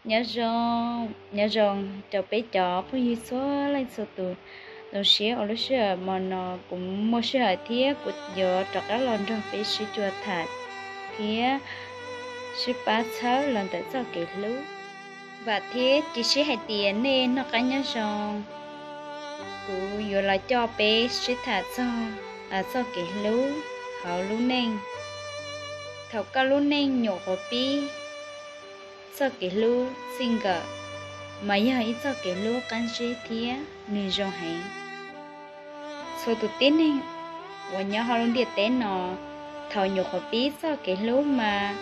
Nyob zoo, nyob zoo rau peb cov phooj ywg txhua leej txhua tus. Zoo siab uas lub sij hawm mo no kuv muaj sij hawm thiab kuv yuav rov qab los nrog peb sib cua tham thiab sib pab txhawb los ntawm txoj kev hlub. Vam thiab cia siab hais tias nej noj qab nyob zoo. Kuv yuav los coj peb sib tham txog txoj kev hlub hauv lub neej. Thaum koj lub neej nyuam qhuav pib, txoj kev hlub txij nkawm mas yog ib txoj kev hlub qab zib thiab nws zoo heev. Txhua tus tib neeg uas nyob hauv lub ntiaj teb no, thaum nyuam qhuav pib txoj kev hlub mas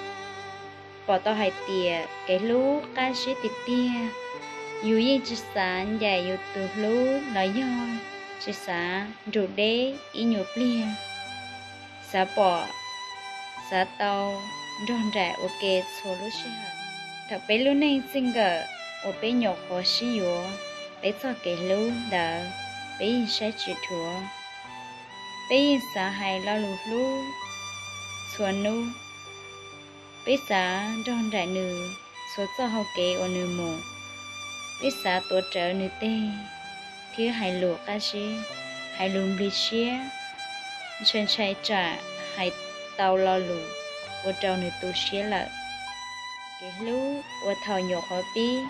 pom tau hais tias kev hlub qab zib tiag tiag. Yus yeej tsis xav ncaim yus tus hlub los yog tsis xav nrug deb ib nyuag pliag. Xav pom, xav tau nrog nraim ua ke txhua lub sij hawm. Thaum peb lub neej txij nkawm uas peb nyuam qhuav sib yuav, peb txoj kev hlub ntawd peb yeej saib tsis dhuav. Peb yeej xav hais lo lus hlub txhua hnub. Peb xav nrog nraim nws txhua txoj hau kev uas nws mus. Peb xav tuav rawv nws teg thiab hais lus qab zib, hais lus nplig siab, ntshai ntshai tsam hais tau lo lus ua rau nws tu siab lawm. Kev hlub uas thaum nyuam qhuav pib,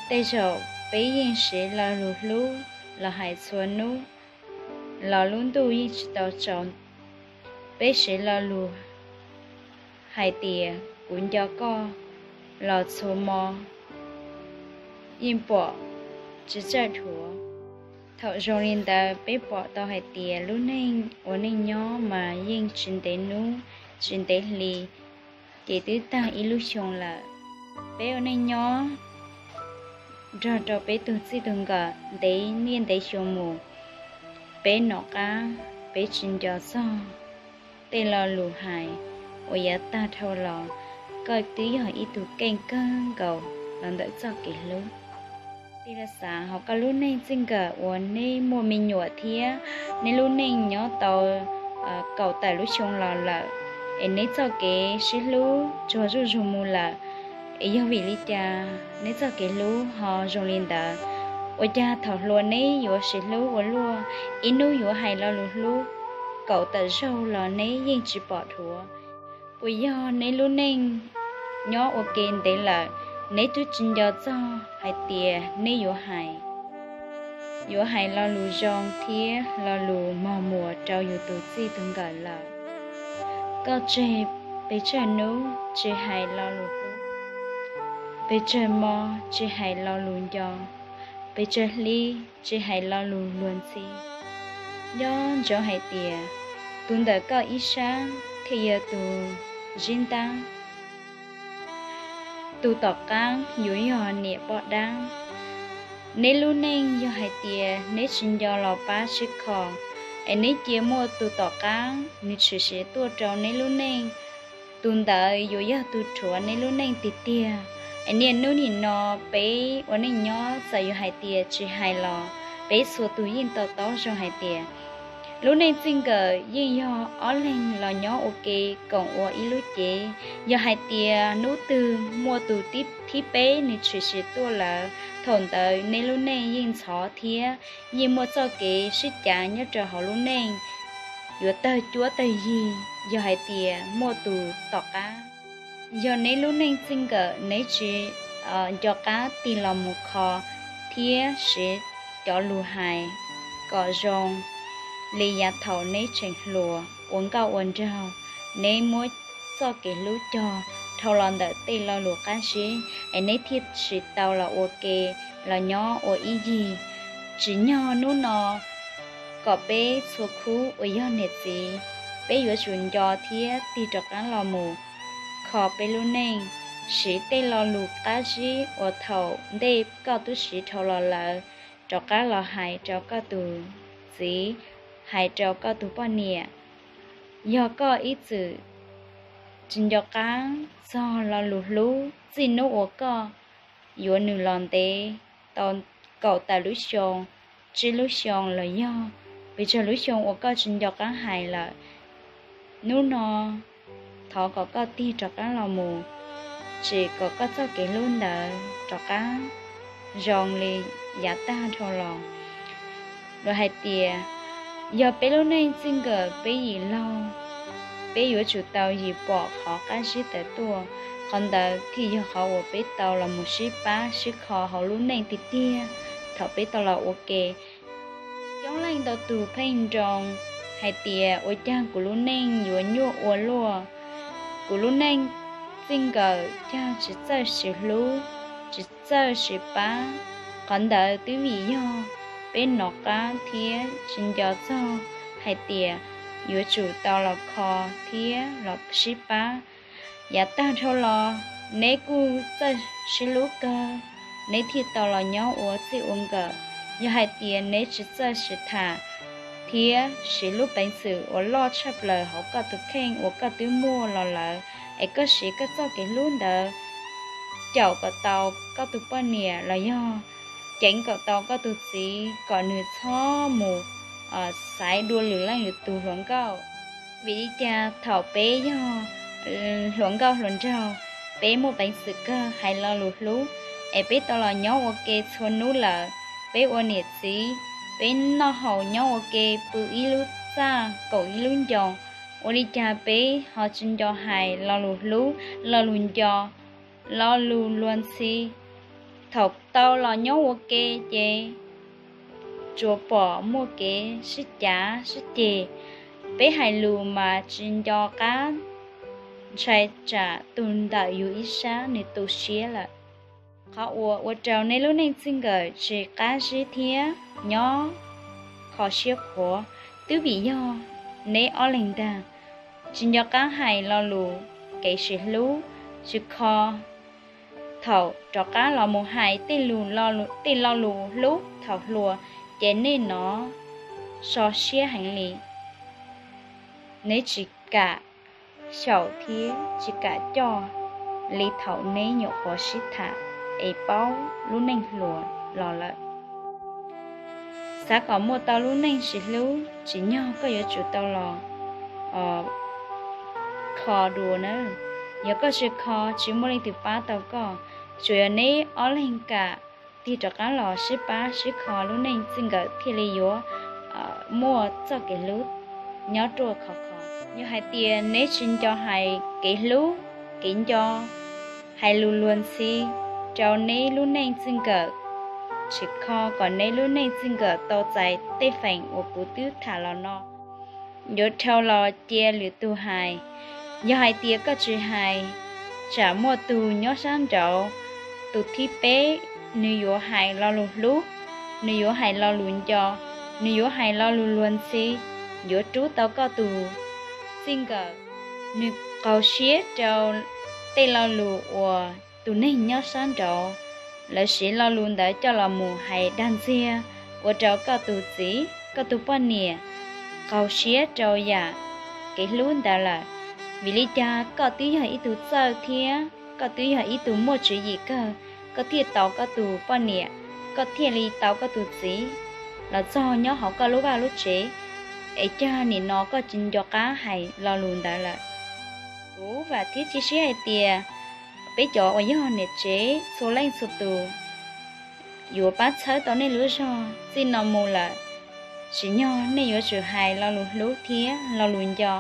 tej zaum peb yeej siv lo lus hlub los hais txhua hnub, los lub ntuj yeej tsis tau tsaus. Peb siv lo lus hais tias kuv nco koj los txhua hmo yeej pom tsis txawj dhuav. Thaum zoo li ntawd peb pom tau hais tias lub neej ua neej nyob mas yeej tsis ntev hnub tsis ntev hli, ces twb tag ib lub xyoo lawm. Peb ua neej nyob nrog rau peb tug txij tug nkawm ntev niaj ntev xyoo mus, peb nom qab peb tsis nco txog tej lo lus hais uas yav tag dhau los. Koj twb yog ib tug keej kawg nkaus los ntawm txoj kev hlub. Tig los xav hauv koj lub neej txij nkawm uas neb muaj me nyuam thiab neb lub neej nyob tau kaum tawm lub xyoo los lawm, es neb txoj kev sib hlub tsuag zuj zus mus lawm. Es yog vim li cas neb txoj kev hlub ho zoo li ntawd? Ua cas thaum hluas neb yuav sib hlub ua luaj, ib hnub yuav hais lo lus hlub kaum tawm zaug los neb yeej tsis pom dhuav? Puas yog neb lub neej nyob ua ke ntev lawm, neb twb tsis nco txog hais tias neb yuav hais, yuav hais lo lus zoo thiab lo lus mog muas rau yus tus txij tus nkawm lawm? Koj tseg pes tsawg hnub tsis hais lo lus hlub, pes tsawg hmo tsis hais lo lus nco, pes tsawg hli tsis hais lo lus luag ntxhi. Nco ntsoov hais tias tus ntawm koj ib sab thiaj yog tus zib ntab. Tus tom qab yuav yog niam poj dab. Neb lub neej yog hais tias neb tsis nco los pab sib kho, es neb cia muaj tus tom qab nws tshwm sim tuaj rau neb lub neej, tus ntawd yuav yog tus rhuav neb lub neej tiag tiag. Es niaj hnub nim no peb ua neej nyob txawm yuav hais tias tsis hais los peb txhua tus yeej to taub zoo hais tias lub neej txij nkawm yeej yog ob leeg los nyob ua ke koom ua ib lub cev. Yog hais tias hnub twg muaj tus thib peb nws tshwm sim tuaj lawm, thaum ntawd neb lub neej yeej ntxhov thiab yeej muaj txoj kev sib cav nyob rau hauv lub neej, yuav tawg cuab tawg yig yog hais tias muaj tus tom qab. Yog neb lub neej txij nkawm neb tsis nco qab tig los mus kho thiab siv cov lus hais kom zoo li yav thaum neb tseem hluas ua nkauj ua nraug, neb muab txoj kev hlub cog dhau los ntawm tej lo lus qab zib, es neb thiaj tsis tau los ua ke los nyob ua ib yig. Tsim nyog hnub no kom peb txhua khub uas yog niam txiv, peb yuav tsum nco thiab tig rov qab los mus kho peb lub neej, siv tej lo lus qab zib uas thaum ntej koj twb siv dhau los lawm rov qab los hais rau koj tus txiv, hais rau koj tus poj niam. Yog koj ib txwm tsis nco qab txog lo lus hlub txij hnub uas koj yuav nws los ntev tau kaum tawm lub xyoo, tsib lub xyoo los yog pes tsawg lub xyoo uas koj tsis nco qab hais lawm, hnub no thov kom koj tig rov qab los mus tsim kom koj txoj kev hlub ntawd rov qab zoo li yav tag dhau los. Luag hais tias yog peb lub neej txij nkawm peb yim laug, peb yuav tsum tau yim pom qhov qab zib tawm tuaj. Qhov ntawd thiaj yog qhov uas peb tau los mus sib pab sib kho hauv lub neej tiag tiag thaum peb tau los ua ke. Coob leej ntau tus pheej nroo hais tias ua caag kuv lub neej yuav nyuaj ua luaj, kuv lub neej txij nkawm caag tsis txawj sib hlub, tsis txawj sib pab. Qhov ntawd twb vim yog peb nov qab thiab tsis nco txog hais tias yuav tsum tau los kho thiab los sib pab. Yav tag dhau los neb kuj txawj sib hlub kawg, neb thiaj tau los nyob ua txij ua nkawm. Yog hais tias neb tsis txawj sib tham thiab siv lub peev xwm uas loj tshaj plaws hauv koj tus kheej uas koj twb muaj los lawm, es koj siv koj txoj kev hlub ntawd caum kom tau koj tus poj niam los yog ceev kom tau koj tus txiv kom nws txhob mus xaiv dua lwm leej lwm tus hluas nkauj. Vim li cas thaum peb yog hluas nkauj hluas nraug, peb muaj peev xwm kawg hais lo lus hlub, es peb tau los nyob ua ke txhua hnub lawm, peb ua niam txiv, peb noj haus nyob ua ke pw ib lub txaj kaum ib lub ncoo, ua li cas peb ho tsis nco hais lo lus hlub, lo lus nco, lo lus luag ntxhi? Thaum tau los nyob ua ke ces tsuas pom muaj kev sib cav sib ceg, peb hais lus mas tsis nco qab, ntshai tsam tus ntawm yus ib sab nws tu siab lawm. Qhov uas ua rau neb lub neej txij nkawm tsis qab zib thiab nyob kho siab qhuav twb vim yog neb ob leeg ntag, tsis nco qab hais lo lus kev sib hlub, tsis kho. Thaum rov qab los mus hais tej lo lus hlub thaum hluas, ces nej nov so siab heev li, neb tsis kam xyaum thiab tsis kam coj li thaum neb nyuam qhuav sib tham es paub lub neej hluas los lawm. Xav kom muaj tau lub neej sib hlub tsim nyog koj yuav tsum tau los kho dua na. Yog koj tsis kho, tsis muaj leej twg pab tau koj. Tsuas yog neb ob leeg kam tig rov qab los sib pab sib kho lub neej txij nkawm thiaj li yuav muaj txoj kev hlub nyob ruaj khov kho. Yog hais tias neb tsis nco hais kev hlub, kev nco, hais lus luag ntxhi rau neb lub neej txij nkawm, tsis kho kom neb lub neej txij nkawm tau txais tej feem uas kuv twb tham los no, yuav dhau los cia lwm tus hais. Yog hais tias koj tsis hais, tsam muaj tus nyob sab nraud, tus thib peb, nws yuav hais lo lus hlub, nws yuav hais lo lus nco, nws yuav hais lo lus luag ntxhi, yuav rub tau koj tus txij nkawm. Nws qaug siab rau tej lo lus uas tus neeg nyob sab nraud lawv siv lo lus ntawd coj los mus hais dag ntxiag, ua rau koj tus txiv koj tus poj niam qaug siab rau yam kev hlub ntawd lawm. Vim li cas koj twb yog ib tug txawj thiab koj twb yog ib tug muaj tswv yim kawg, koj thiaj tau koj tus poj niam, koj thiaj li tau koj tus txiv los txog nyob hauv koj lub vaj lub tsev, es cas nim no koj tsis nco qab hais lo lus ntawd lawm? Kuv vam thiab cia siab hais tias peb cov uas yog niam tsev txhua leej txhua tus yuav pab txhawb tau nej lub zog. Txij no mus lawm, tsim nyog nej yuav tsum hais lo lus hlub thiab lo lus nco,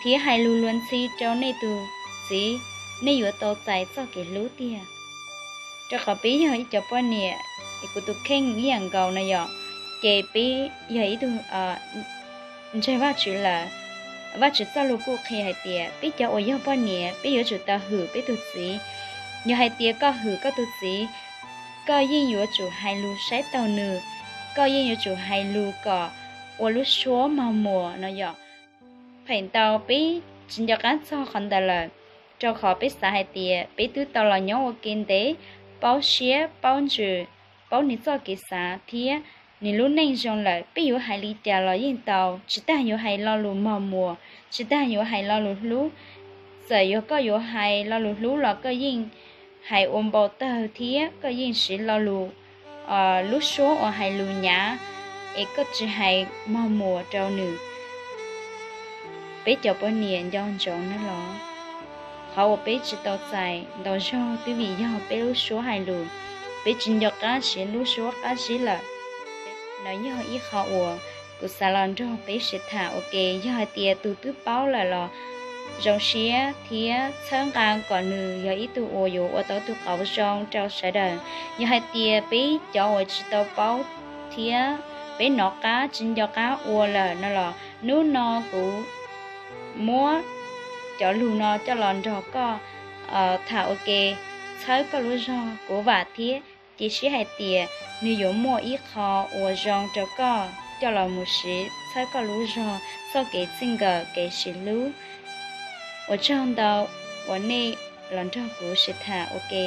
thiab hais lus luag ntxhi rau nej tus txiv, nej yuav tau txais txoj kev hlub tiag. Rau qhov peb yog ib cov poj niam, es kuv tus kheej ib yam nkaus no yom, ces peb yog ib tug ntseeg Vajtswv lawm. Vajtswv txoj lus kuj qhia hais tias peb cov uas yog poj niam peb yuav tsum tau hwm peb tus txiv. Yog hais tias koj hwm koj tus txiv, koj yeej yuav tsum hais lus saib taus nws, koj yeej yuav tsum hais lus kom ua lub suab mog muas no yom. Pheem ntau peb tsis nco qab txog qhov ntawd lawm, rau qhov peb xav hais tias peb twb tau los nyob ua ke ntev, paub siab paub ntsws, paub nws txoj kev xav thiab nws lub neej zoo lawm, peb yuav hais li cas los yeej tau, tsis tas yuav hais lo lus mog muas, tsis tas yuav hais lo lus hlub. Txawm yog koj yuav hais lo lus hlub los koj yeej hais ua npau tawg thiab koj yeej siv lo lus, lub suab uas hais lus nyav, es koj tsis hais mog muas rau nws. Peb cov poj niam nco ntsoov nawb los. Qhov uas peb tsis tau txais ntau zog twb vim yog peb lub suab hais lus, peb tsis nco qab siv lub suab qab zib lawm. No yog ib qho uas kuv xav los nrog peb sib tham ua ke. Yog hais tias tus twb paub lawm los zoo siab thiab txhawb nqa kom nws yog ib tug uas yuav ua tau tus qauv zoo rau sawv daws. Yog hais tias peb cov uas tsis tau paub thiab peb nov qab tsis nco qab ua lawm no los hnub no kuv muab cov lus no coj los nrog koj tham ua ke, txhawb koj lub zog. Kuv vam thiab cia siab hais tias nws yuav muaj ib qho uas zoo rau koj coj los mus siv txhawb koj lub zog txoj kev txij nkawm kev sib hlub. Ua tsaug ntau uas nej los nrog kuv sib tham ua ke.